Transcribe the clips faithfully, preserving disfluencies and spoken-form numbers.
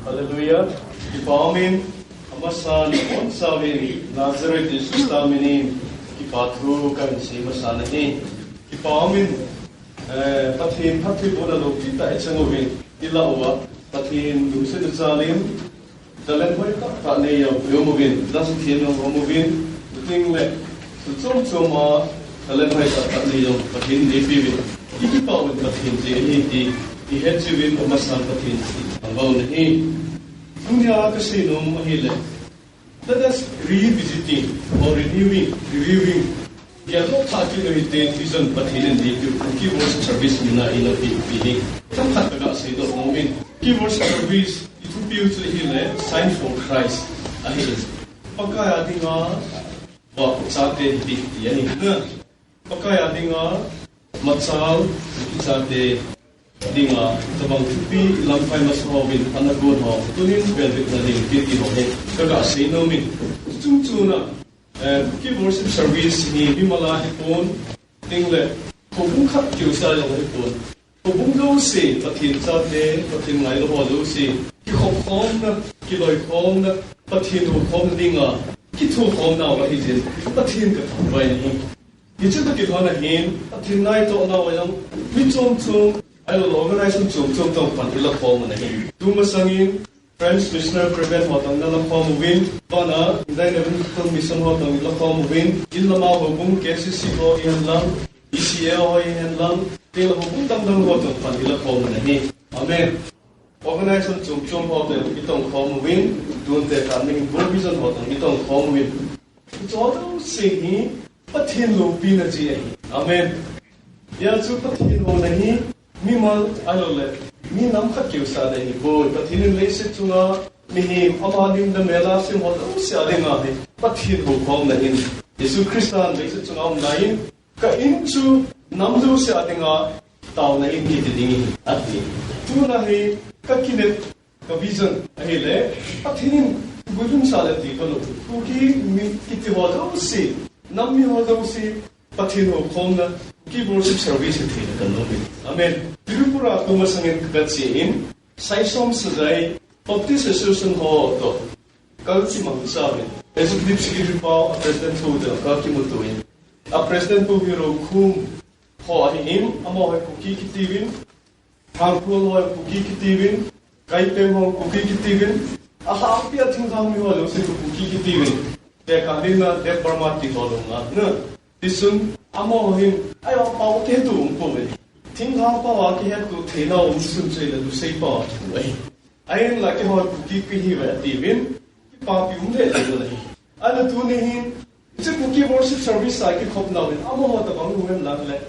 Hallelujah. Kipa umin, amasan, onsauvin, Nazareth Jesus Christa minin, kipa thu kahin sei masa nahi. Kipa umin, eh, Pathen phattheibohna lopi tah i chang uvin, i lah uva, Pathen lungset u jalin, talent hoi tah tah nei jong i um uvin, dan thiem jong i um uvin, tuting le, tu chom chom a, talent hoi tah tah nei jong Pathen in eipeh uvin, i kipa uvin Pathen jeh ahi ti, i het jiuvin amasan Pathen jeh i thangvah u ahi. Tunia ka seinom ahile, let us revisiting or renewing, reviewing. Gel lou tah kit u hite, vision Pathen in eipeh u, Kuki Worship Service mina eina peh u hi. Themkhat ka ga seidoh nomin. Kuki Worship Service i thupi u chu ahile, Sign for Christ ahi. Pakai a dinga vahchate hiti, ti ahi. Pakai a dinga machal, vahchate dinga, tabang thupi lamkai masa uvin, ana gon ho, tunin velvet na ding, ti, ti ho hi, ka ga seinom in. Chung chuna, eh, Kuki Worship Service hi, mimal a hipon, tuting le, houbung khat kiu sa jong hipon. Houbung jouse, Pathen chate, Pathen ngailou ho jouse, kikhop khomna, kiloi khomna, Pathen hou khomna dinga, kitho khomna uva ahi jeh in, Pathen ka thangvah in ahi. Hiche toh kilhon a hin, Pathen ngaito nau a jong, mi chom chom, ahilou le organization chom chom toh pan i la khom u ahi. Tu masangin, French Missionary Brethren ho toh na la khom uvin, vana, Indian Evangelical Mission ho toh la khom uvin, in lama houbung K C C ho hihen lang, E C A ho hihen lang, teng le houbung dang dang ho toh pan i la khom u ahi. Amen. Organization chom chom ho toh i tong khom uvin, tun tekah in World Vision ho toh i tong khom uvin. Hiche jouse hi Pathen loupina jeh ahi. Amen. Hijeh chun Pathen houna hi mimal ahilou le, mi nam khat kiu sa ding ahipoi. Pathen in leiset chunga mihem, ama lim le mel a sem ho jouse a dinga hi Pathen hou khomna ahin. Jesu Christa in leiset chunga aum lai in, ka in chu nam jouse a dinga taona in kiti ding ahi, ati. Tuna hi ka kinep, ka vision ahile, Pathen in guilhung sah le ti ka lung. Kuki mi kiti ho jouse, nam mi ho jouse, Pathen hou khomna, Kuki Worship Service hi thei le ka lung. Amen. Tripura tu masangin ka che in, Saisom Sajai Baptist Association ho toh ka kimang sa uvin. Executive Secretary pa, a President pu toh ka kimuto in. A President pu hi Rokhum ho ahin, amaho hi Kuki kiti uvin, Tangkhul ho Kuki kiti uvin, Kaipeng ho Kuki kiti uvin, alhangpi a thinglhang mi ho jouse Kuki kiti uvin. Tekah in a Deb Barma ti ho lung a, na. Tichun, amaho hin, ahi a pao kihetu um pouve. Thinglhang pao a kihetu theina um sun chule lusei pao a kihe. Ahinla keiho Kuki kahiuve ati uvin, kipapi um le le u ahi. Ahile tuni hin, hiche Kuki Worship Service a kikhopna uvin, amaho tabang u hen lang le.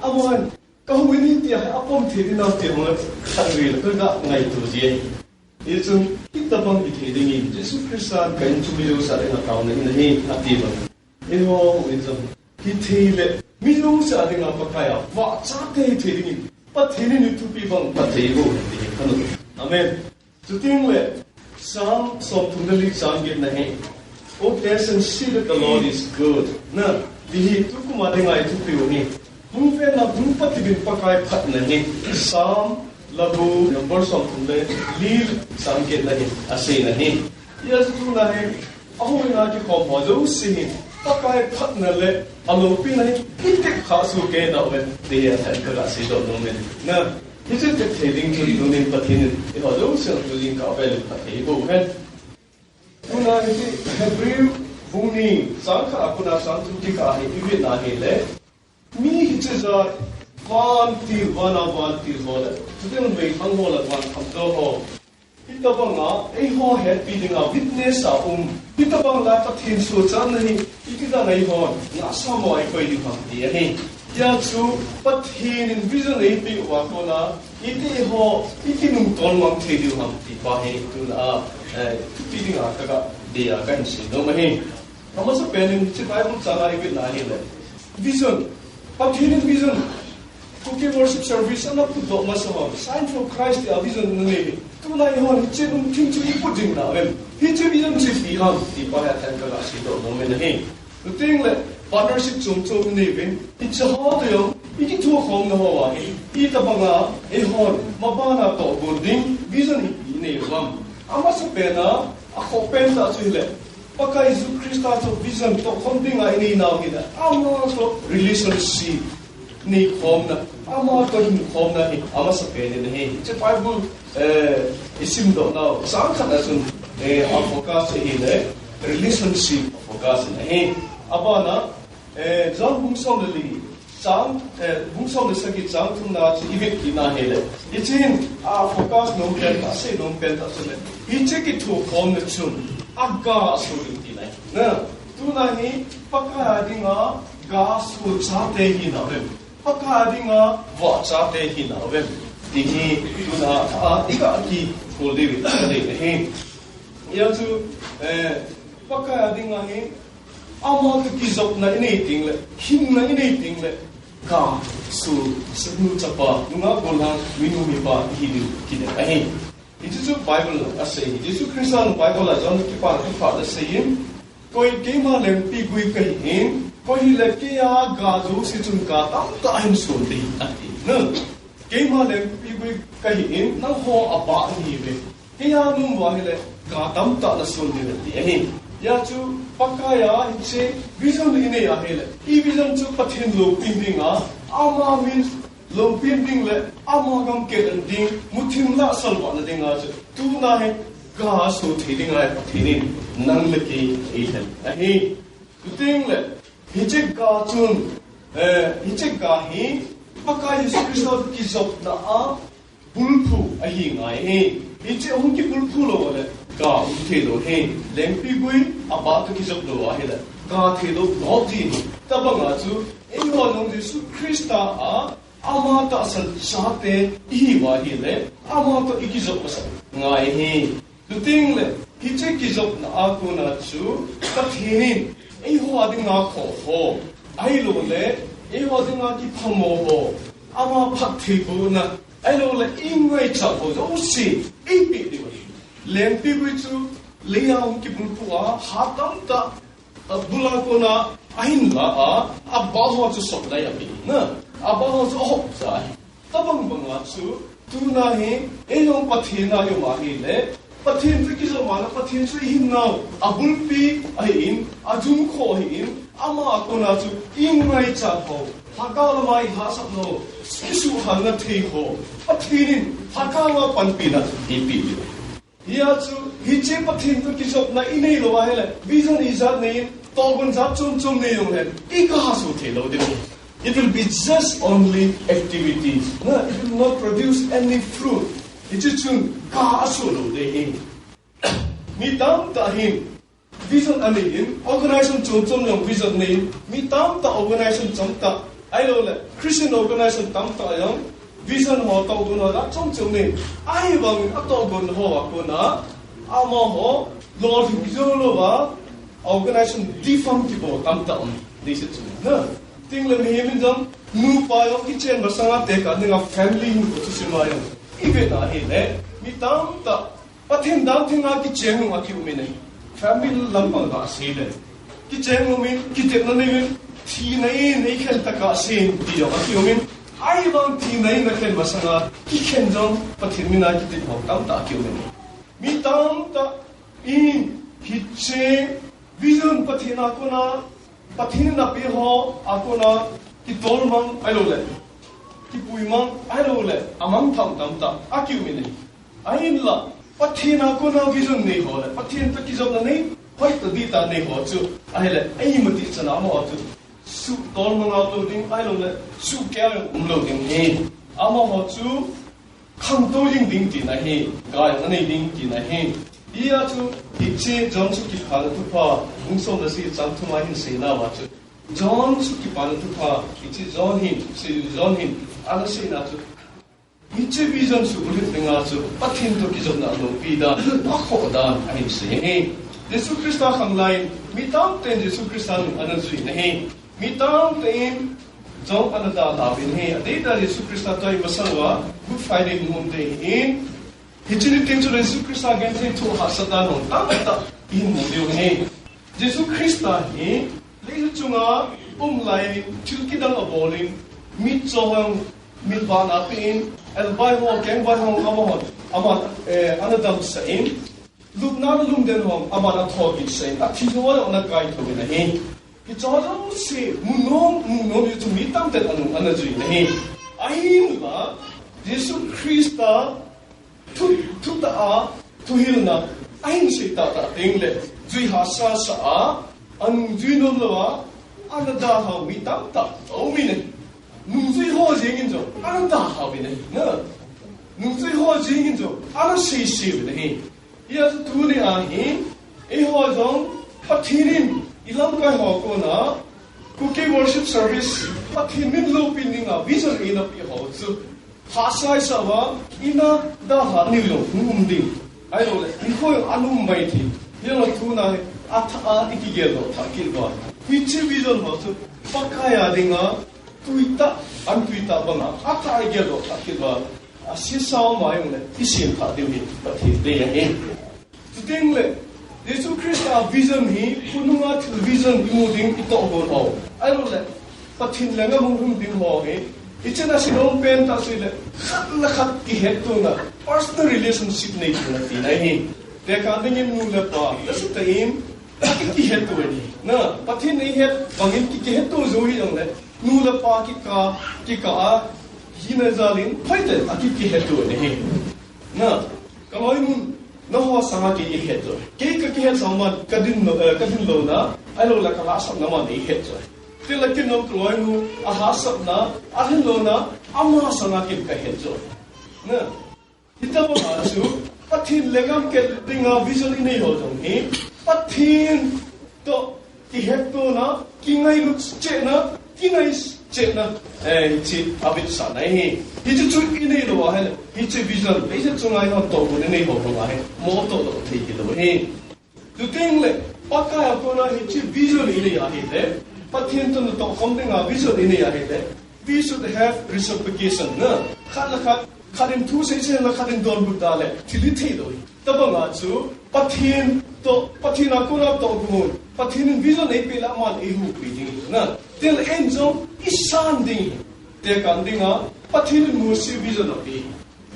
Amaho in, ka hung in hitia hi apom thei ding ham ti hung khatvei le ka ga ngaito ji ahi. Hichun, hitabang hithei dingin, Jesu Christa in ka in chu mi jouse a dinga taona ahin ahi, ati bang. Eiho, eiho jong, hithei le, mi jouse a dinga Pakai a vahchate hithei dingin, Pathen in i thupi bang phatthei eiboh u ahi ti hi ka ngai. Amen. Chuteng le, Psalm somthum le li chang getna hi, "Oh, taste and see that the Lord is good." Na, ti hi tukum a dinga i thupi u ahi. Hung ven lang, hung pat uvin Pakai phatna hi. Psalm, labu, number somthum le li chang getna hi, aseina hi. Hijeh chun tuna hi, ahung in a kikhom ho jouse hin, Pakai phatna le aloupina hi, i tek kha soh kei nau ve, ti hi a thei ka ga seidoh nom in. Na, Hiche tek thei ding chun tunin Pathen in eiho jouse tu ding ka vel phatthei eiboh u hen. Tuna hiche Hebrew bung ni chang khat a kona chang thum kikah hi i vet na hile. Mi hiche jat vantil, van a vantil ho le, chuteng le meithal ho le van khamtou ho. Hitabang a, eiho hetpi dinga witness a um. Hitabang lai Pathen suhchatna hi, iti dan a eihon ngahsam uva i koi diu ham ti ahi. Hijeh chun Pathen in vision eipeh uva kona, iti eiho, i kinungto mang thei diu ham ti pa hi, tuna, eh, thupi dinga ka ga, dia ka hin seinom ahi. Amasapen in hiche Bible chang a i vet na hile. Vision. Pathen in vision. Kuki Worship Service ana putdoh masa uva. Sign for Christ tia vision ana nei. Tuna eihon hiche lungthim chu i put ding na em. Hiche vision chu ipi ham ti pa hi a thei in ka ga seidoh nom in ahi. Chuteng le partnership chom chom i nei uvin. Hiche ho toh jong i kithukhomna ho ahi. Hitabang a eihon maban a tohgon ding vision hi i nei u ham. Amasapen a, akhoh pentah chu hileh, Pakai Jesu Christa toh vision toh khom dinga inei nau hileh, ama toh relationship neikhomna, ama toh hinkhomna hi amasapen in ahi. Hiche Bible, eh, isimdoh nau chang khat a chun, eh, afocus ahileh relationship afocus in ahi. Abana, eh, John bung som le li, chang, eh, bung som le sagi chang thumna chu ivet kit na hileh, hiche hin afocus nom pentah, asei nom pentah chuleh, hiche kithokhomna chun aga aso ding tina ahi. Tuna hi Pakai a dinga ga aso chate hinau em, Pakai a dinga vah chate hinau em, ti hi tuna a iga kihol diu ahi. Hijeh chun, eh, Pakai a dinga hi ama toh kijopna inei tengleh, hinna inei tengleh, ga aso, sanu chapa, nungah gollhang, minu mipa ihi diu kidem ahi. Hichu chu Bible in asei. Jesu Christa in Bible a John kipana thupha asei in, koi keima lengpigui kahin, koi hileh keia ga jouse chun ga tamtah ahin son ding ahi. Keima lengpigui kahin, nangho abah nahiuve. Keia naum uva hileh ga tamtah nason ding ati ahi. Hijeh chun Pakai a hiche vision inei ahileh, i vision chu Pathen loupina dinga, ama min loupina ding le ama gam kelen ding, muthim lah salvahna dinga chu tuna hi ga aso thei dinga Pathen in nang le kei eilhen ahi. Chuteng le, hiche ga chun, eh, hiche ga hi Pakai Jesu Christa toh kijopna a bulphu ahi ngai ahi. Hiche hung kibulphu lou leh ga um thei lou ahi. Lengpigui abah toh kijop lou ahileh ga thei lou lou ji ahi. Tabang a chu, eiho jong Jesu Christa a ama tahsan chate ihi uva ahileh, ama toh ikijop masat ngai ahi. Chuteng le, hiche kijopna a kona chu, Pathen in eiho a dinga khoh ho, ahilouleh eiho a dinga kiphamo ho, ama phattheibohna, ahilouleh ingaichat ho jouse eipeh diu ahi. Lengpigui chu leiya hung kibulphu a, hat tamtah, a bul a kona ahin la a, abah ho chu sop lai ahi na, abah ho chu ahop cha ahi. Tabang banga chu, tuna hi, ei jong Pathen a i um ahileh, Pathen toh kijopna, Pathen chu i hinnau, abulpi ahin, ajumkho ahin, ama a kona chu i ngaichat ho, lhagao lama i hahsatnau, i suhhalna thei ho, Pathen in lhagao a panpina eipeh diu. Hijeh chun, hiche Pathen toh kijopna inei lou ahileh, vision ijat nei in, tohgon jat chom chom nei jongleh, i ga aso thei lou ding. It will be just only activities. Na, it will not produce any fruit. Hiche chun ga aso lou ding ahi. Mi tamtah hin, vision anei in, organization chom chom jong vision nei in, mi tamtah organization tamtah, ahilouleh, Christian organization tamtah jong, vision ho tohgon ho jat chom chom nei in, ahivangin atohgon ho a kona, amaho, lolhing jou louva, organization deform kibol tamtah um, leiset chunga. Chuteng le mihem in jong, nupa jong kichen masanga tekah dinga family hinkho chu sima jong, i vet a ahileh, mi tamtah, Pathen dan thenga kicheng nung a kium in ahi. Family lampang a sei le. Kicheng nung in, kitepna nei in, thina in, eikhen tah a sei in, ti jong a kium in. Ahivang thina in akhen masanga, kikhen jong Pathen mina kitep ho tamtah a kium in ahi. Mi tamtah in, hiche, vision Pathen a kona, Pathen in apeh ho a kona, kitolmang ahilouleh, kipuimang ahilouleh, amangthah tamtah a kium in ahi. Ahinla, Pathen a kona vision nei ho le, Pathen toh kijopna nei, hoitah dihtah nei ho chu, ahileh, eima ti chana amaho chu, suhtolmang a um lou ding, ahilouleh, suhkeh a um lou ding ahi. Amaho chu, khangtou jing ding tina ahi, ga anei ding tina ahi. Hijeh chun, hiche John sut Kiphana Thupha, bung som le sagi chang thum a hin seina uva chu, John sut Kiphana Thupha, hiche John hin, hiche John hin, ana seina chu, hiche vision suhbulhit dinga chu, Pathen toh kijopna loupi dan, akhoh dan, ahin sei ahi. Jesu Christa khanglai in, mi tamtah in Jesu Christa nung ana jui in ahi. Mi tamtah in jong ana dalha uvin ahi. Adeitah Jesu Christa toh i masang uva, Good Friday ni um ding ahin. Hiche ni teng chu Jesu Christa genthei thu hahsatna jong tamtah i hin mu diu ahi. Jesu Christa hi, leiset chunga um lai in, thil kidang abol in, mitcho ho jong, mit vahna apen, elbai ho, kengbai ho, amaho, ama, eh, ana damsah in, lupna lungden ho, aman atho kit sah in, athi ho ana kaitho in ahi. Hiche jouse, munom, munom, hichu mi tamtah in anung ana jui in ahi. Ahinla, Jesu Christa thu, thutah a, thuhilna, ahin sei tahtah teng le, jui hahsa sa a, anung jui nom lou a, ana dalhau mi tamtah aum in ahi. Nungjui ho jeng in jong, ana dalhau in ahi. Na, nungjui ho jeng in jong, ana seisei in ahi. Hijeh chun tuni a hi, eiho jong Pathen in ilamkai ho koma, Kuki Worship Service, Pathen min loupina dinga vision eina pe ho chu. Hahsa sa uva, ina dalha ni jong hung um ding. Ahilou le, hiho jong ana um mai thei. Hijeh chun tuni a hi, athah a ikigel doh thah kit uva. Hiche vision ho chu, Pakai a dinga, tui tah, an tui tah banga, athah a igel doh thah kit uva. Asesa mai jong le, isem thah diu hi, Pathen dei ahi. Chuteng le, Jesu Christa vision hi, khonunga thil vision imu ding itoh gon ho. Ahilou le, Pathen lenggam hung lhung ding ho hi, hichea seinom pen tah chu le, khat le khat kihettona, personal relationship nei kit na tina ahi. Tekah dingin nu le pa, tahsa tah in, kihetto ahi. Na, Pathen eihet bangin ki, kihetto jou hi jong le, nu le pa kikah, kikah a, hina jal in, phaten, aki, kihetto ahi. Na, ka loinu, nangho sanga kei eihet jo. Kei ka kihet sanga man, ka din lou, eh, ka din louna, ahilou le ka lhahsamna man eihet jo. Chule ken jong ka loinu, alhahsamna, alhin louna, ama sanga ken ka het jo. Na, hitabang a chu, Pathen lenggam kel dinga vision inei ho jong hi, Pathen toh kihetto na, kingailut cheh na, kinai cheh na, eh, hiche avetsahna ahi. Hiche chu inei lou ahile, hiche vision, hiche chu ngai ho toh gon inei ho lou ahi, mo toh lou thei kilou ahi. Chuteng le, Pakai a kona hiche vision inei ahile, Pathen toh natoh khom dinga vision inei ahile, we should have reciprocation na, khat le khat, khat in thu seisei le khat in donbut da le, thil hithei lou ahi. Tabang a chu, Pathen toh, Pathen a kona toh gon, Pathen in vision eipeh le aman eihoupi ding na. Chule eijong isan ding. Tekah dinga, Pathen in Mose vision ape.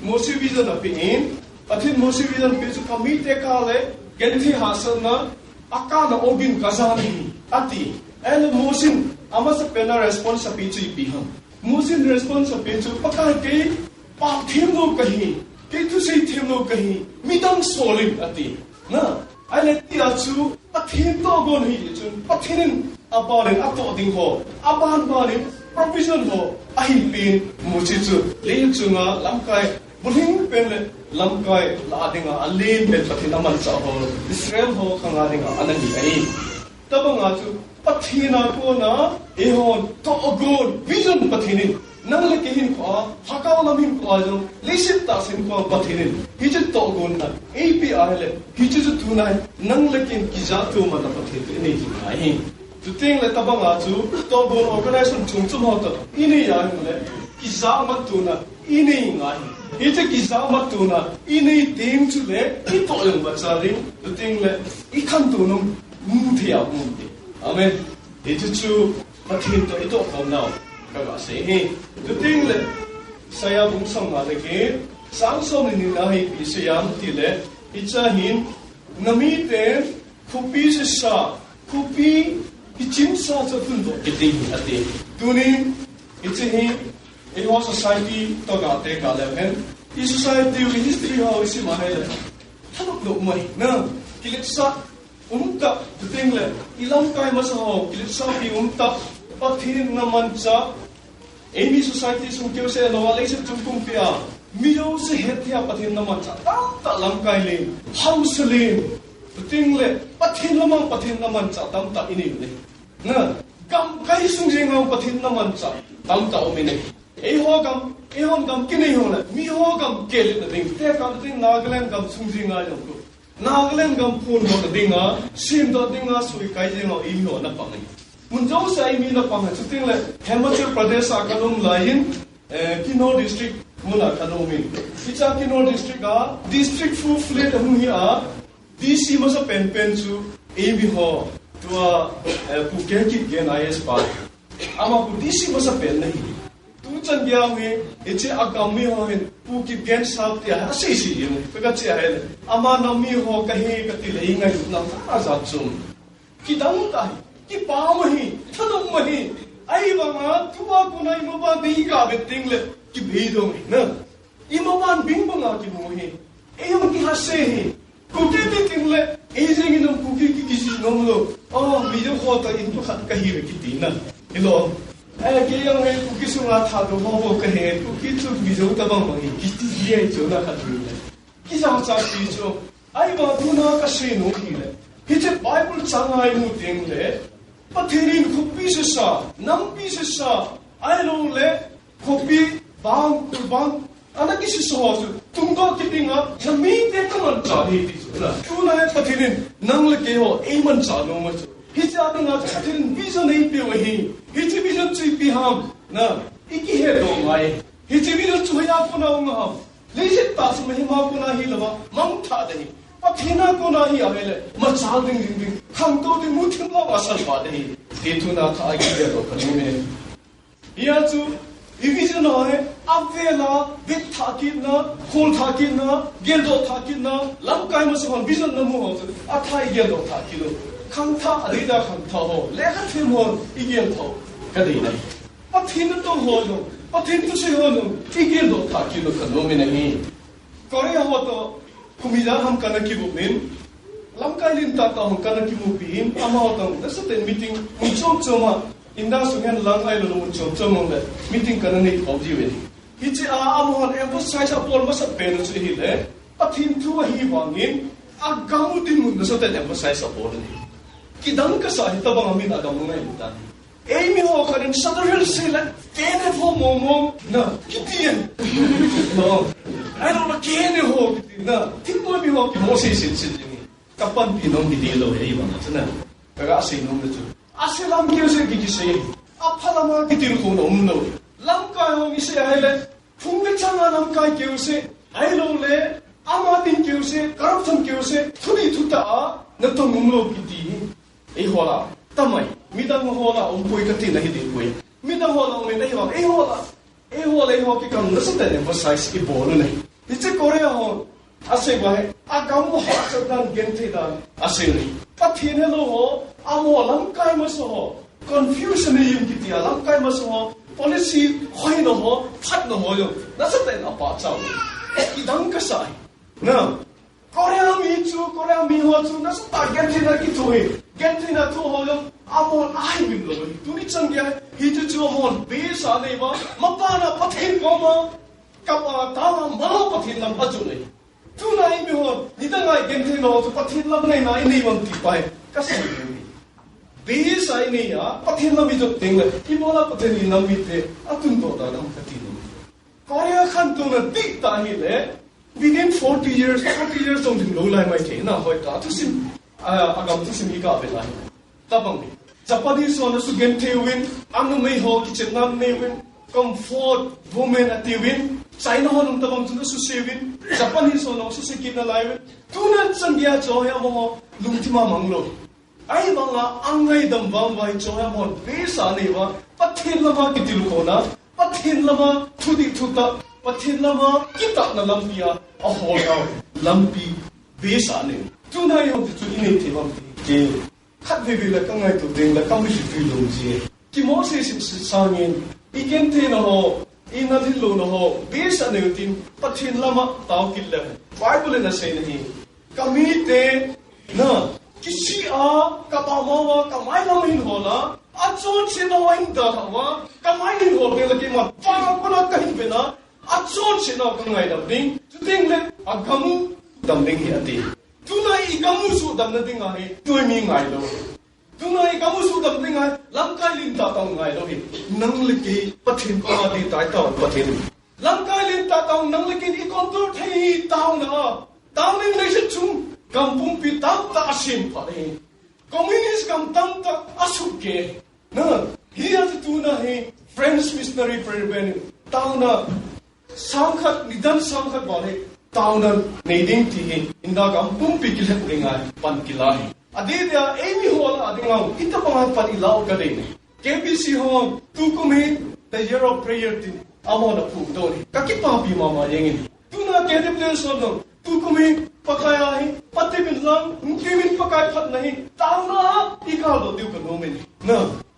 Mose vision ape in, Pathen Mose vision pe chu ka mite kah le, genthei hahsatna, akah na ogin kajan ahi, ati. Ahile Mose in, amasapen a response ape chu ipi ham. Mose in response ape chu, Pakai kei, pao them lou kahi, kei thusei them lou kahi, midang sol in ati. Na, ahile tia chu, Pathen toh gon ahi chun, Pathen in aban in atoh ding ho, aban ban in provision ho, ahin pen Mose chu, leichunga lamkai, bulhing pen le lamkai, lah dinga, alen pen Pathen amanchah ho, Israel ho khanga dinga, ana hi ahi. Tabang a chu, Pathen a kona, eihon, toh gon, vision Pathen in, nang le kei hinkhoa, lhagao lam hinkhoa jong, leiset tahsa hinkhoa Pathen in, hiche toh gonna, eipeh ahile, hiche chu tuni a, nang le kei in kijah toh man a Pathen toh inei jing ahi. Chuteng le tabang a chu, toh gon organization chom chom ho toh, inei ahile, kijah mat tona, inei ngai. Hiche kijah mat tona, inei teng chule, itoh jong vacha ding, chuteng le, ikhantou nom, mu thei a mu ding. Amen. Hiche chu, Pathen toh itoh khom nau, kaga sei ahi. Chuteng le, Isaiah bung somnga le get, chang somni ni na hi ipi asei em itile, hiche hin, namiten, khopi sesa, khopi kichimsa chu atundoh kit ding ahi ati. Tuni, hiche hi, eiho society toh ga tekah leu hen. I society u history ho isim a ahile, thanop lou mai, na, kiletsah, umtah, chuteng le, ilamkai masa ho, kiletsahpi umtah, Pathen in amanchah, eimi society sung keu se lou a, leiset chung pumpi a, mi jouse hetthei a Pathen in amanchah, tamtah lamkai len, haosa len, chuteng le, Pathen lamang Pathen in amanchah, tamtah inei u ahi. Na, gamkai sung jeng a Pathen in amanchah, tamtah um in ahi. Eiho gam, eihon gam kinei ho le, miho gam kiletna ding, tekah ding Nagaland gam sung jeng a jong chu. Nagaland gam phondohna dinga, semdoh dinga, soikai jeng a eimi ho ana pang ahi. Mun jouse a eimi ana pang ahi, chuteng le, Himachal Pradesh a kaum lai in, eh, Kinnaur District mun a kaum in. Hiche Kinnaur District a, District full fledged ahung hi a, D C masa penpen chu, eimi ho, tua, eh, Pu Kehkitgen I A S pa. Ama khu D C masa pen ana hi. Tu Chan gei hi, hiche agam mi ho hin, Pu Kipgen Sap tia, asei sei jeng, ka, ka che ahile. Ama nam mi ho kahi kati le, i ngailutna ajat chu. Kidang tah hi, kipah ahi, thanom ahi. Ahivanga, tua kona imaban ding kavet ding le, kibei dong ahi na. Imaban bing banga kimu ahi. Ei jong kihase ahi. Kuki ti ding le, ei jeng in jong Kuki ki, kijih nom lou. Oh, Mizo ho toh in tu khat kahi ve kiti na. Hilou. Eh, kei jong hi Kuki sunga Thadou ho bou kahi, Kuki chu Mizo tabang bang ahi, kiti hi ahi chu na khat ve le. Kijachat pi chu. Ahivang tuna kasei nom hi le. Hiche Bible chang a imu ding le. Pathen in khopi sesa, nampi sesa, ahilou le, khopi bang, khul bang, ana kisesa ho chu, tungdoh kiding a, namite kamanchah ahi ti chu na. Tuna hi Pathen in, nang le kei ho, eimanchah nom a chu. Hiche a dinga chu Pathen in vision eipeh u ahi. Hiche vision chu ipi ham, na, i kihet lou ngai. Hiche vision chu hoiya kona um ham. Leiset tah chu mihem a kona hilou a, mangthah ding ahi. Pathen a kona ahi ahile, machal ding ding ding, khangtou ding, muthim lou a salvah ding ahi. Ti tuna thah a kigeldoh kanom e. Hia chu, i vision ho hi, avel a, vet thah kitna, khol thah kitna, geldoh thah kitna, lamkai masa hon vision namu ho chu, athah a igeldoh thah kit u. Khangthah, adeh a khangthah ho, lekha them ho, igel thah u, kadei ahi. Pathen natong ho jong, Pathen thusei ho jong, igeldoh thah kit u kanom in ahi. Korea ho toh, kum ijat ham kana kimupi in, lamkai lentah tah ho kana kimupi in, amaho toh, nasatah in meeting, mun chom chom a, India sung hin lang ahilou mun chom chom a le, meeting kana nei khom jiuvin. Hiche a, amahon emphasize abol masapen chu ahile, Pathen thu ahi vangin, agam u dinmun nasatah in emphasize abol in ahi. Kidang kasa hitobang a min agam u ngai tan. Eimi ho khat in Sadar Hills sei le, K N F ho mong mong, na, kiti in. No. Ahilou le K N F ho kiti na, thingnoimi ho kimo sei sei sei jing. Kapanpi nom kiti lou, eivang a chu na. Kaga sei nom le chu. Ase lam keu se kiti sei. Apha lam a kitilkhou na um lou. Lamkai ho mi sei ahile, phung le chang a lamkai keu se. Ahilou le, ama tin keu se, corruption keu se, thudih thutah a, natong um lou kiti. Eiho lah, tamai, midang ho lah, umpoi kati na hiding poi. Midang ho lah, um in eiho lah, eiho lah. Eiho lah, eiho kikam nasatah in emphasize ibol u ahi. Hiche Korea ho, asei ba he, agam u hahsat dan genthei dan, asei u ahi. Pathen helou ho, amaho lamkai masa ho, confusion in kiti a, lamkai masa ho, policy hoina ho, phatna ho jong, nasatah in apachat u ahi. Kidang kasa ahi. Na, Korea mi chu, Korea mi ho chu, nasatah gentheina kithoh e. Gentheina thoh ho jong, amahon ahin lou e. Tuni chan gei, hichu chu amahon base anei uva, mapan a Pathen koma, kap a, tao a, malo Pathen lam ajon e. Tuna eimi hon, nidang a igenthei nau chu Pathen lam ngaina inei uvem ti pa hi, kasei e. Base a inei a, Pathen lam ijot teng le, ibola Pathen in nam mite, atundoh dan ham kati nom. Korea khantouna dihtah ahile, within forty years, forty years jong ding lou lai maithei na hoitah. Thusim, a, agam thusim hi kavet lai. Tabang hi. Japanese hon asugenthei uvin, anumei ho kichenna nei uvin, comfort women ati uvin, China hon tabang chun asuse uvin, Japanese hon asuse kit nalai uvin. Tuna chan gei a chu hi amaho lungthim a mang lou. Ahivanga angaidam vangvai chu amahon base anei uva, Pathen lama kitilkhouna, Pathen lama thudih thutah, Pathen lama kitahna lampi a, ahol nau lampi base anei. Tuna eiho chu inei thei uvem ti. Khatvei vei le kangaito ding le kamitlhi tui lou ji e. Kimo seiset sangin, igentheina ho, inalhin louna ho, base anei utin, Pathen lama tao kit le. Bible in asei na hi. Kamite, na, kisih a, kabamau a, kamai lam hin hol a, achonsetna ho hin dalha uva, kamai hin hol teng le keiman, Pa koma kahin ven a, achonsetna ho kangaidam ding, chuteng le, agam u dam ding ahi ati. Tuna igam u suhdamna dinga hi, tuni mi ngailou. Tuna igam u suhdam dinga, lamkai lentah tah u ngailou hi. Nang le kei Pathen koma ding tai tao Pathen. Lamkai lentah tah u nang le kei icontrol thei hi taona. Taona in leiset chung gam pumpi tamtah asemphat hi. Communist gam tamtah asukeh. Na, hia chu tuna hi French missionary Preble in taona sangkhat, nidan sangkhat val hi taona nei ding ti hi India gam pumpi kilhep ding ahi pan kila hi. Adeh dia eimi ho lah a dinga itobang a pan ilah u kadei ahi. K B C ho tukum hi the year of prayer tin Amahon aphongdoh in, kakipapi mama jengin. Tuna K W T son dong, tukum hi Pakai ahi, Pathen min lang, Pathen min Pakai phatna hi, taona a ikaldoh diu kanom in. Na,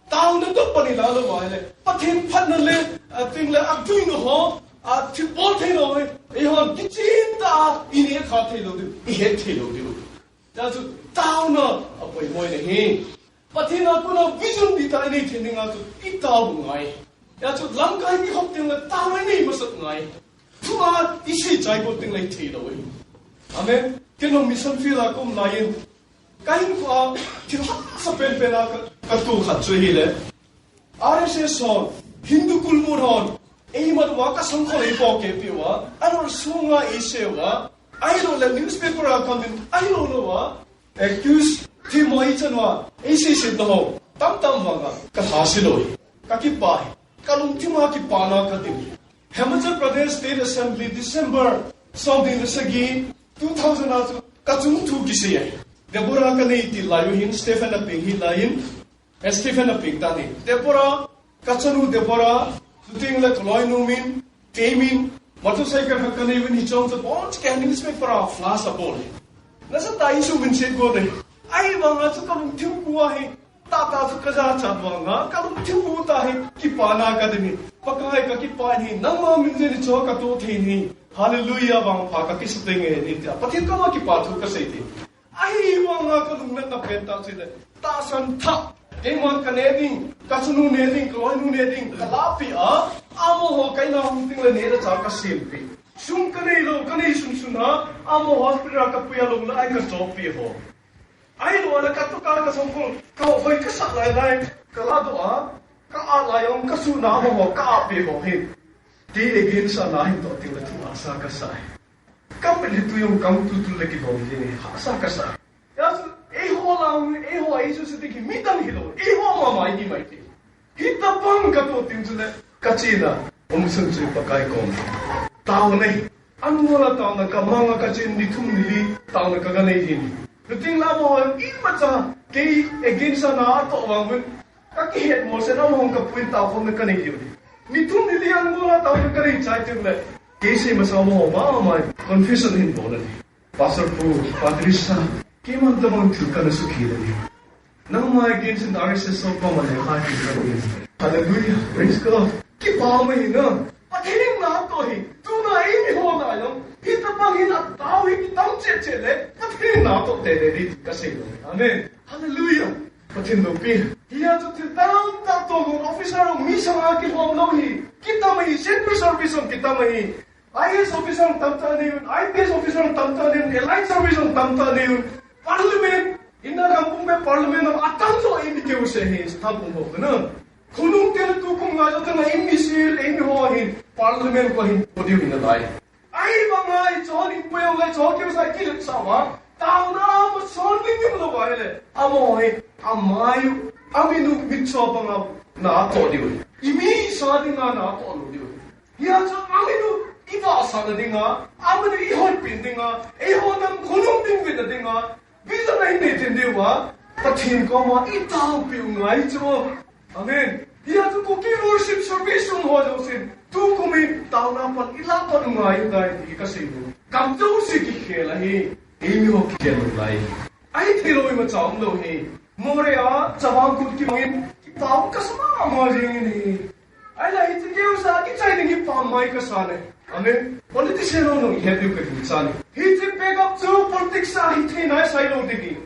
taona toh pan ilalo uva ahile, Pathen phatna le, ateng le, atuina ho, athilbol theina ho, eihon kichen tah a, ineh kha theilou diu, ihet theilou diu. Hijeh chun taona apoimo in ahi. Pathen a kona vision dihtah inei thei dinga chu itao u ngai. Hijeh chun lamkai ihop tengle taona inei masat ngai. Thua isei chai got tengle itheilou ahi. Amen. Keiho mission field a kaum laiyin, kahinkhoa thil hahsa penpen a ka, katoh khat chu ahile, R S S hon, Hindu kulmur hon, eimat uva kasangkhol eipohkeh peh uva, anol sunga eisei uva, ahilouleh newspaper a kamin, ahilouleh uva, accuse themmo eichan uva, eisei sei taho, tamtah vanga, kalhase lou, kakipah, kalungthim a kipana kading. Himachal Pradesh State Assembly, December somni le sagi, two thousand a chu kachung thu kisei e. Deborah kanei ti lai u hin, Stephen Apeng hi laiyin, Stephen Apeng tani. Deborah, kachanu Deborah, chutengle kaloinu min, keimin, motorcycle khat kanei uvin hiche chu abonchauva newspaper a flash abol e. Nasatah in seimin seigot e. Ahivanga chu kalungthim u ahi. Tahtah chu kajachat vanga, kalungthim u tah hi, kipana kading in. Pakai kakipah in ahi, nangma min jeh in hiche katoh thei in ahi. Hallelujah, vangpha kakisa teng e, tia. Pathen koma kipa thu kasei e. Ahivanga kalungnatna pentah chu ahile, tahsan thah, keiman kaneh ding, kachanu neh ding, kaloinu neh ding, kalahpeh a, amaho kainah hung tengle neh le chah kasempeh. Sum kaneilou, kanei sunsun a, amaho hospital a kapui a lou le ai kachoppeh ho. Ahilouleh katoh ka, kasangkhol, kahoi kasah lailai, kalahdoh a, ka-ah lai jong kasuhna amaho ka-ahpeh ho hin. Kei against a nahin toh tengle thu hahsa kasa e. Kamin le tui jong kam tultul le kidom jeng e, hahsa kasa e. Hijeh chun, eiho lang, eiho a issue se ding hi midang hilou, eiho mama ihi mai thei. Hitobang katoh teng chule, kachena, umsun chu Pakai kom. Taona ahi. Angola taona, kamanga kachen ni thum ni li, taona kaga nei hin. Chutengle amaho imacha, kei against a na atoh vang un, kakihet mosah in amaho kapuiyin taokhomna kanei diu ahi. Ni thum ni li Angola taona kanei chai tengle, kei sei masa amaho mama, confession hin bol in ahi. Pastor pu, Padre sir, keiman tobang thil kana sukhi le ni. Nangma against in R S S so pa mane ha ki ka ni. Hallelujah. Praise God. Kipa mai na. Pathen in natoh e. Tuna eimi ho na jong, hitobang hin atao hi kitam cheh cheh le, Pathen in natoh tei le di kasei. Amen. Hallelujah. Pathen loupi. Hijeh chun thil tamtah toh officer mi sanga kilhom lou hi. Kitam ahi, central service jong kitam ahi. I A S officer tamtah nei un, I P S officer tamtah nei un, allied service tamtah nei un, parliament, India gam pumpia parliament a atamjo eimi keu se hi, staff pum ho kana. Khonung te le tukum nga jo tena eimi sil, eimi ho hin, parliament ko hin, podium in alai. Ahivanga hiche hon hin pui jongle, hiche ho keu sa kiletsah uva, taona a masol ding ding lou uva ahile, amaho hi, amai u, amin u, mitcho banga, natoh diu. Imi sa dinga natoh lou diu. Hijeh chun amin u ivahsahna dinga, amin u ihoipeh dinga, eiho nam khonung ding vetna dinga, vision a inei thei diuva, Pathen koma itaopeh u ngai chu. Amen. Hijeh chun Kuki worship service sung ho jousen, tukum in taona pan ilah pan u ngai u tai ti kasei u. Kam jouse kikhel ahi, eimi ho kikhel u lai. Ahithei lou imacha umlou hi. Moreh a, chavang kut kimangin, kipah kasa mama jengin ahi. Ahileh hiche keu sa, kichai ding hi pamai kasa ne. Amen. Politician ho nung het diu kagingchan ahi. Hiche backup chu politics a hithei nai sailou ding ahi.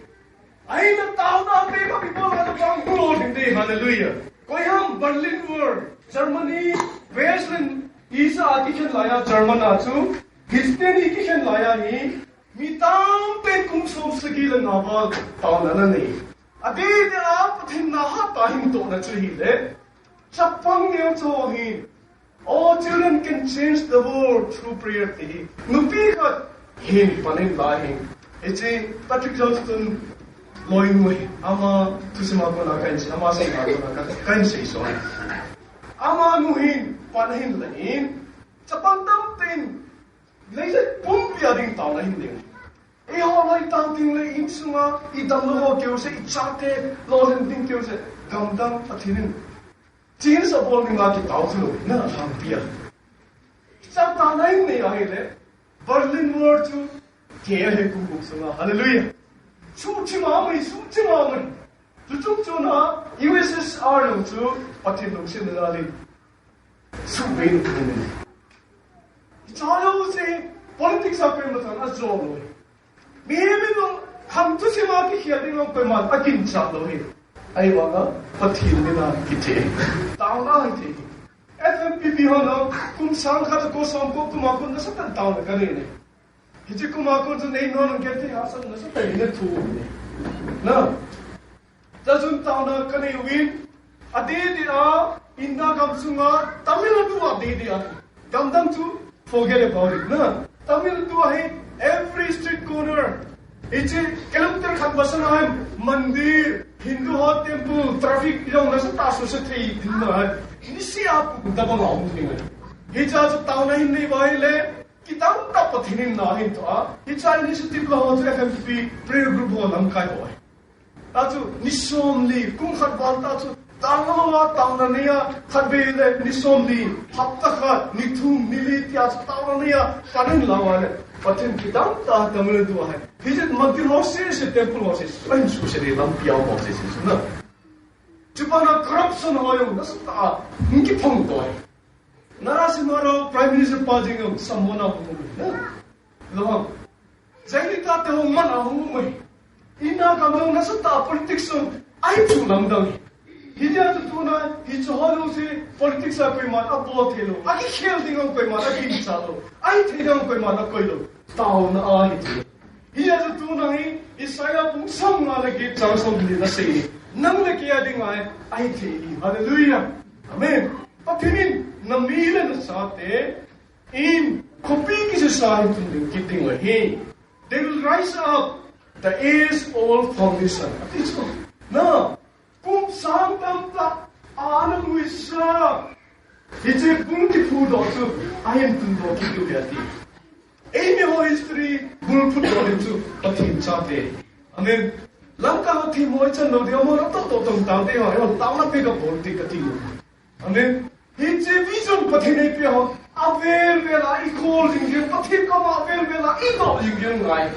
Ahileh taona backup ibol a pang bol ding ahi. Hallelujah. Koiham Berlin Wall, Germany, Westland, isa a kikhen laiya German a chu, Christian a kikhen laiya hi, mi tamtah in kum som sagi le nga val taona ananei. Adeh deh a Pathen na hatah a hingdohna chu ahileh, chapang neo cho hi, "All children can change the world through prayer," ti hi. Nupi khat hin pan in la hin. Hiche Patrick Johnston loinu hi, ama thusim a kona kahin sei, ama seina kona ka, kahin sei so. Amanu hin pan ahin la hin. Chapang tamtah in Leiset pumpi a ding taona ahin nei. Eiho loi tao ding le insunga, idamlou ho keuse, ichate lolhin ding keuse, gamdang Pathen in. Change abol dinga kitao thilou, na lhangpi a. Chapter nine nei ahile, Berlin Wall chu ke ahi kum gup sunga. Hallelujah. Suhthim a mai, suhthim a mai. Tuchung chun a U S S R jong chu Pathen lungsetna jalin suhbei in um in. Hiche jouse politics a koima chan ajo lou. Mihem in jong khang thusim a kikhel ding jong koiman aginchat lou hi. Ahivanga Pathen mina kithei. Taona hithei. F M P P ho jong kum sang khat ko som ko kum a kon nasatah in taona kanei ne. Hiche kum a kon chu nei nom in kei thei hahsatna nasatah in nei thu ne. Na. Tachun taona kanei uvin, adeh deh a, India gam sunga, Tamil Nadu a deh deh a. Gamdang chu, forget about it, na. Tamil Nadu a hi, every street corner. Hiche, kilometer khat masang a hi, mandir, Hindu ho temple, traffic, jong nasatah a suse thei ding na hi. Niseh a pu tabang a um ding ahi. Hiche chu taona hin nei uva ahile, kidang tah Pathen in na ahin toh a. Hiche initiative la ho chu F M P P prayer group ho lamkai ho ahi. Tachu, ni somli, kum khat val tachu, taona lou a, taona nei a, khatvei le, ni somli, hapta khat, ni thum, ni li tia chu, taona nei a, kanin lau a le, Pathen kidang tah Tamil Nadu a ahi. Hiche mandir ho sese, temple ho sese, ahin suse ding lampi a ho sese, na. Chupa na corruption ho jong, nasatah a, hung kiphong toh ahi. Narasimha Rao Prime Minister pa jeng jong, Samona hung um, na. Lo hang. Jaileita te ho man a hung um e. India gam jong nasatah a politics jong ahi chu lamdang e. Hijeh a chu tuna hiche ho jouse politics a koiman abol thei lou. Akikhel ding jong koiman aginchat lou. Ahithei ding jong koiman akoi lou. Taona ahi chu. Hijeh a chu tuna hi Isaiah bung somnga le get chang somli na sei. Nang le kei a dinga ahithei hi. Hallelujah. Amen. Pathen in nami le nachate in khopi kisisa hin tun ding kiti ngai hi. They will rise up, the age old foundation. Ati chu. Na, kum sang tamtah a ana muisa. Hiche bung kiphudoh chu ahin tundoh kit diu ahi ati. Eimi ho history bung phutdoh hi chu Pathen chate. Amen. Lamka ho themmo ichan lou ding, amaho natoh toh tong tang te ho, ho taona beh kabol ding kati lou. Amen. Hiche vision Pathen in eipeh ho, avel vel a ikhol jing jeng, Pathen koma avel vel a idoh jing jeng ngai.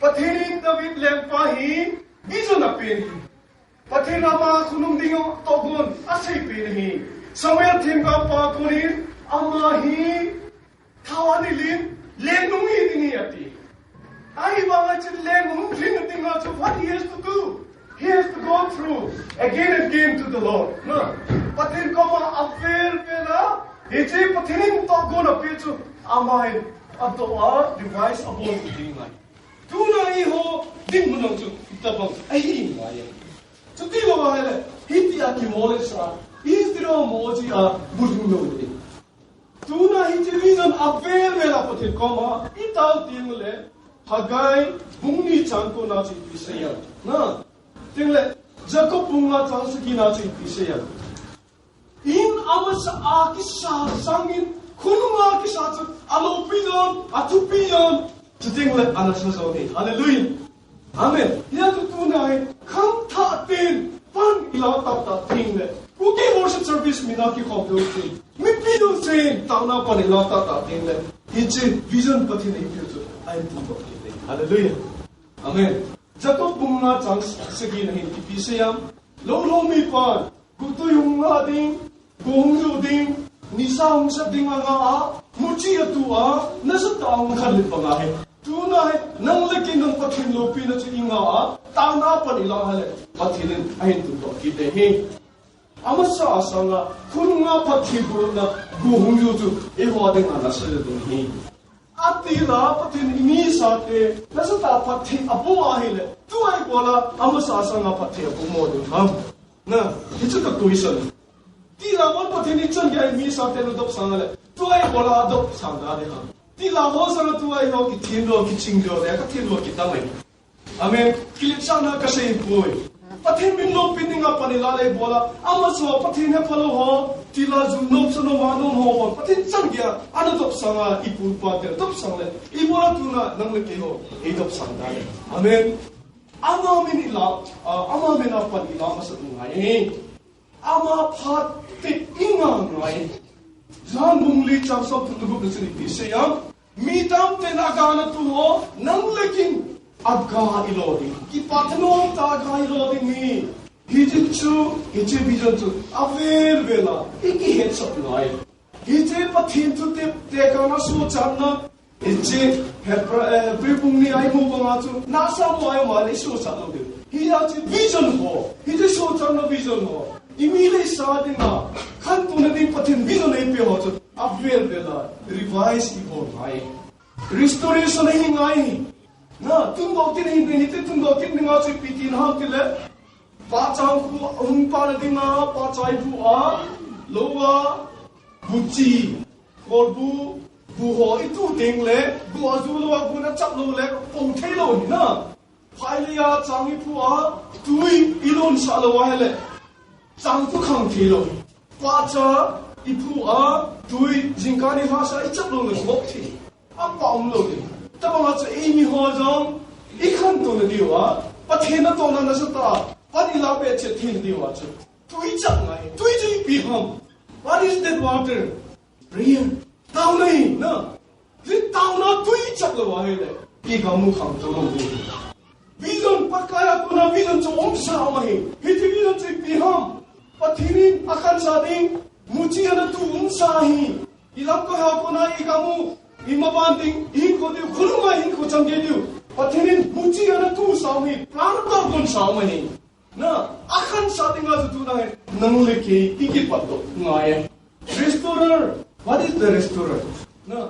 Pathen in David lengpa hi vision apen hi. Pathen in ama khonung ding tohgon aseipen ahi. Samuel themgao pa konin ama hi Thao anei lin, lengnung hiding ahi ati. Ahivanga hiche lengnung hiding a chu what he has to do? He has to go through again and again to the Lord. Na, Pathen koma avel vel a, hiche Pathen in tohgon apeh chu, amahin adoh a, revise abol ding ahi. Tuna eiho dinmun jong chu, hitabang ahi ngai. Chuti lou ahile, hitia kimolsa, Israel moji a, bulhing lou ding. Tuna hiche vision avel vel a Pathen koma itao teng le, Haggai bung ni chang ko na chu ipi asei em. Na, teng le, Jacob bung nga chang sagi na chu ipi asei em. In amasa a kisa sangin, khonung a kisa chu, aloupi jong, athupi jong, chuteng le, ana sa jong ahi. Hallelujah. Amen. Hijeh chun tuna hi, khangthah ten, pan ilah tahtah teng le. Kuki worship service mina kikhom lou teng. Mipi lou teng, taona pan ilah tahtah teng le. Hiche vision Pathen in eipeh chu, ahin tundoh kit e. Hallelujah. Amen. Jacob bung nga chang sagi na hin ipi asei em. Lou lou mipan, Gutui hung nga ding, go hung ju ding, nisa hung sat ding anga a, muchi atu a, nasatah a hung khanlet banga hi. Tuna hi, nang le kei nang Pathen loupina chu inga a, taona pan ilah a le, Pathen in ahin tundoh kit e hi. Amasa a sanga, khonunga phatthei bolna, go hung ju chu, eiho dinga nasa ding ahi. Atila Pathen in eimi sate, nasatah a phatthei aboh ahile, tua ibola, amasa a sanga phatthei aboh mo ding ham. Na, hichu ka question. Tila bon Pathen in chan gei eimi sate nadop sang le, tua ibola adop sang da ding ham. Tila ho sanga tua iho kithin lou, kiching lou, le kathin lou kitamai. Amen. Kiletsahna kasei poi. Pathen min loupina dinga pan ilah le ibola, amasa Pathen hephalou ho, tila jun nop sa nop ma nop ho, Pathen chan geiya, ana dop sanga, ipu ipa te dop sang le, ibola tuna, nang le kei ho, eidop sang da le. Amen. Ama min ilah, ah, ama min a pan ilah masa ngai. Ama phat te inga ngai. John bung li chang som thum le gup na chun ipi asei em? Mi tamtah in aga ana tu ho, nang le kei in aga ilo ding. Kipah thanom tah a aga ilo ding ahi. Hiche chu, hiche vision chu avel vel a i kihetsah ngai. Hiche Pathen thu te, tekahna sochatna, hiche Hebra-, eh, Hebrew bung ni a imu banga chu, nasa mo ai ma le sochat lou ding. Hiche vision ho, hiche sochatna vision ho. I mi le i sa dinga, khantouna ding Pathen vision eipe ho chu, avel vel a, revise ibol ngai. Restoration ahi ngai. Na, tundoh kit ahi, hiche tundoh kit dinga chu ipi tina ham tile, pahcha khu, hung pahna dinga, pahcha ibu a, lou a, buchi, kolbu, bu ho itu teng le, bu a ju lou a, bu na chap lou le, pong thei lou hi na. Phailei a chang iphu a, tui ilonsah lou a ahile, chang chu khang thei lou. Pahcha iphu a, tui jingkah ni lhasah ichap lou le gop thei. Apah um lou ding. Tabang a chu eimi ho jong, ikhantouna diu a, Pathen natohna nasatah a, pan ilah peh chet theina diu a chu, tui chap ngai, tui chu ipi ham? What is that water? Prayer. Taona ahi, na. Hiche taona tui chap lou ahile, i gam u khang to lou ding. Vision, Pakai a kona vision chu umsa um ahi. Hiche vision chu ipi ham? Pathen in akhansah ding, muchi ana tu umsa ahi. I lamkai a kona i gam u, i maban ding, i hinkho diu, khonung a hinkho chang kei diu. Pathen in muchi ana tusa um ahi, plan a gon sa um ahi. Na, akhansah dinga chu tuna hi, nang le kei, i kipatdoh ngai e. Restorer, what is the restorer? Na,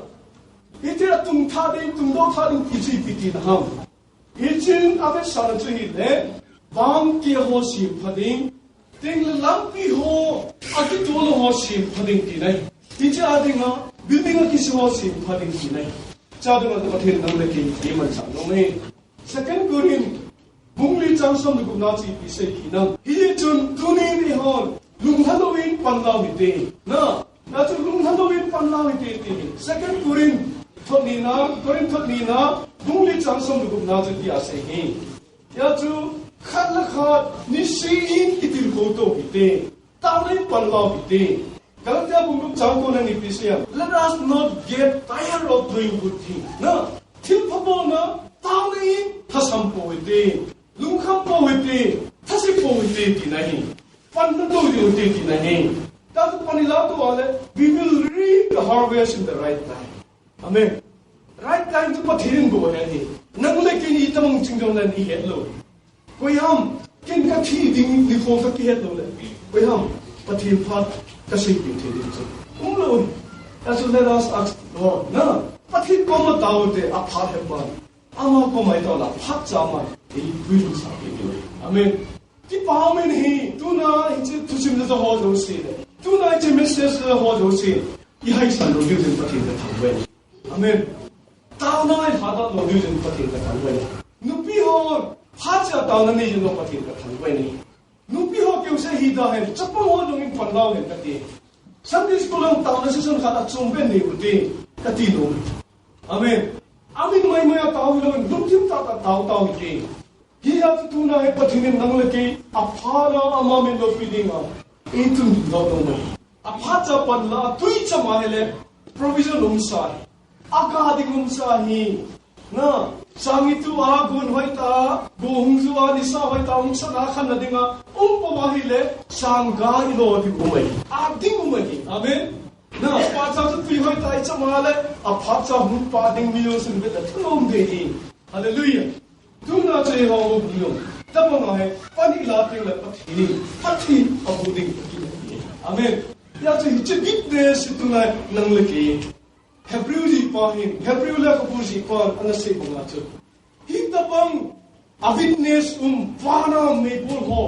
hiche a tungtha ding, tungdoh tha ding ti chu ipi tina ham? Hichun avetsahna chu hile, bang keh ho sempha ding, teng le lampi ho, akitol ho sempha ding tina ahi. Hiche a dinga, building akisem ho sempha ding tina ahi. Chua dinga Pathen nang le kei, i manchah nom e. Second Corinth, bung li chang som le gupna chu ipi asei hinam? Hichun tunin eihon, lunglha louvin pan lau hite. Na, na chu lunglha louvin pan lau hite ti hi. Second Corinth, thot nina, Corinth thot nina, bung li chang som le gupna chu tia asei hi. Hia chu, khat le khat, niseh in kitilkhou to hite. Taona in pan lau hite. Galatia bung gup chang ko na ni ipi asei em? Let us not get tired of doing good thing. Na, thil pha bolna, taona in thasam pou hite. Lungkham pou hite. Thase pou hite tina ahi. Panna to diu hite tina ahi. Tua chu pan ilah to a le, we will reap the harvest in the right time. Amen. Right time chu Pathen in bol ahi. Nang le kei in itabang ching jong le ihet lou. Koi ham, ken kathi ding nikho kakihet lou le. Koi ham, Pathen phat kaseipeh thei ding chu umlou. That's why let us ask Lord, na, Pathen koma tao te aphat he pan. Ama koma itao le aphat cha ama eipui lungsah peh diu. Amen. Kipah um in ahi, tuna hiche thusim le ho jouse le, tuna hiche message le ho jouse, ihaisan lou diu jeng Pathen kathangvah e. Amen. Taona ilhadoh lou diu jeng Pathen kathangvah e. Nupi ho, phat cha taona nei jeng lou Pathen kathangvah e. Nupi ho keu se hi da hen, chapang ho jong in pan lau hen kati. Sunday school a taona session khat achom pen nei ute, kati lou. Amen. Amin maimai a tao hilou, lungthim tah tah a tao tao hite. Hia chu tuna hi Pathen in nang le kei aphat a ama min loupi dinga eitun lou lou mai. Aphat cha pan la, tui cham ahile provision umsa ahi. Aga ding umsa ahi. Na, sang itu a, gun hoitah, gu hung ju a, nisa hoitah umsah na khanna dinga um pum ahile, sang ga ilo ding um ahi. A ding um ahi. Amen. Na, phat cha chu tui hoitah icham a le, aphat cha hung pah ding mi jong sungbet a thanom ding ahi. Hallelujah. Tuna chu eiho bung jong, tabang a hi, pan ilah teng le Pathen in, Pathen abu ding Pathen ahi. Amen. Hia chu hiche witness tuna nang le kei. Hebrew jihpa hin, Hebrew lekhabu jihpan ana sei banga chu, hitabang a witness um, vana meibol ho,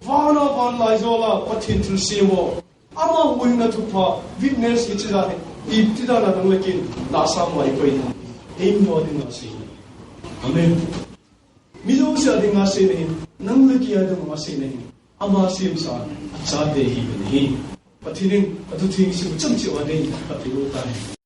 vana vanlaijol a Pathen thilsem ho, amaho hinna thupha, witness hiche jat hi, iti dan a nang le kei in, nasa ma ikoi na. Eimi ho dinga sei. Amen. Mi jouse a dinga sei nahi, nang le kei a dinga sei nahi. Ama semsa, achate ihiuvin ahi. Pathen in athutheng sim chan cheh uva nei phatthei boh tahen.